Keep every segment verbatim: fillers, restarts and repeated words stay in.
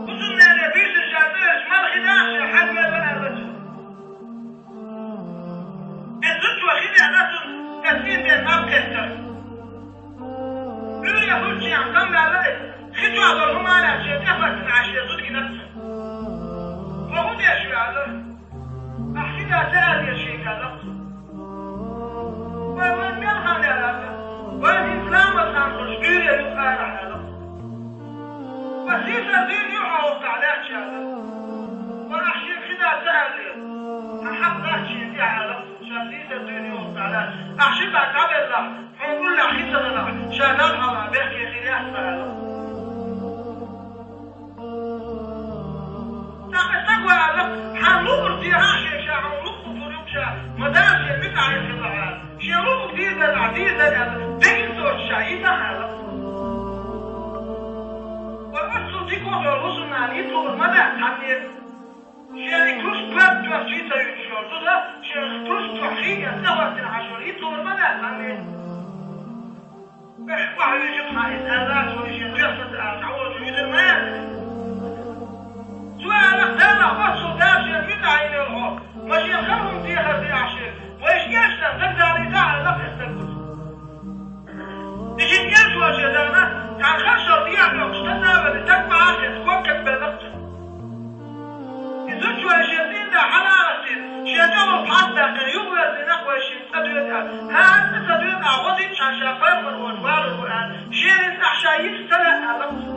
Бусулба нана бийсанна ша цӀераш мел хи дахьаш хьагвелла аьлла цо. Иза зудчо хи деана цунна, цӀийнден мел кхеттара. Ӏуьйре хуьлучу хӀуманна аьлла иза, хи чохь долу хӀума а лаьцна шен тӀехӀоьттина Ӏаш шен зуда гина цунна. Ва хӀун деш ю аьлла? Ахь хи да ца аьлла шега аьлла. Вай, вайн мел хан яра аьлла. Вайн хӀинца ламаз хан хуьлуш Ӏуьйре юкъа ара аьлла. Ва сийсара дуьйна ю хьо хӀокху тӀехь лаьтташ аьлла. Ва ахь шега хи да ца аьлла. Хьан хьакъ дац шен тӀехь аьлла. Ша сийсара дуьйна ю хӀокху тӀехь лаьтташ. Ахь ши бӀе дӀабеллахь, хьуна уллехь хи ца далахь, ша Далла хьалха бехке хир яц сан аьлла. ТӀаккха стага аьлла, хьан луъург дехьа шен ша, хьуна луъург лур ю ша, ма Дала шен муьтӀахь хилла аьлла. Шен луъург дийр дара, дийр дара аьлла, дегна доцуш ша йита аьлла. Ва оццул дика хӀума йолу хӀусамнана йита луур ма дац хьан дера. Шен и куьрс коьрта чохь чу йита йолуш йолу зуда, шен куьрс чохь хи а тӀехӀоьттина Ӏаш йолу йита луур ма дац хьан дера. Эхь, охьа вижа хьан иза аьлла, цо и шен доьхна ца ала, цхьаволчу вуьтур ма яц. Цо аьлла, Далла оццул Дала шен муьтӀахь йина йолу хьо, ма шен хала хӀума дехар де ахь шега, вайша гечдан дагадалийта аьлла, кхин стаг ву. И шиъ кӀел чу вачу дагна, цхьана хашал дехьа доккхуш, таса а велла, таг бахьа а хетта, ког кегбелла-кх цуьнан. И зудчо шен цӀийнда хьала а латтийна, шен тӀехула пхьаста даьккхина, юхавезнина-кх вайшинна цӀа доьду аьлла. ХӀара цӀа ца доьду ахь, гӀо дийцча ша пайхамар волчу валур ву аьлла, шена иза ахь ша йита ца лаьа аьлла-кх цо.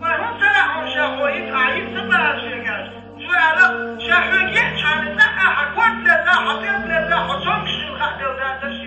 Вай, хӀунда ца лаьа хьуна ша хьо йита, ахь йита ца баьхьара шега аьлла? Цо аьлла, ша хьоьга еъчхьана цӀа а хьан корта леза, хьан тӀе леза, хьо цомгуш хилла хаа делла дацара.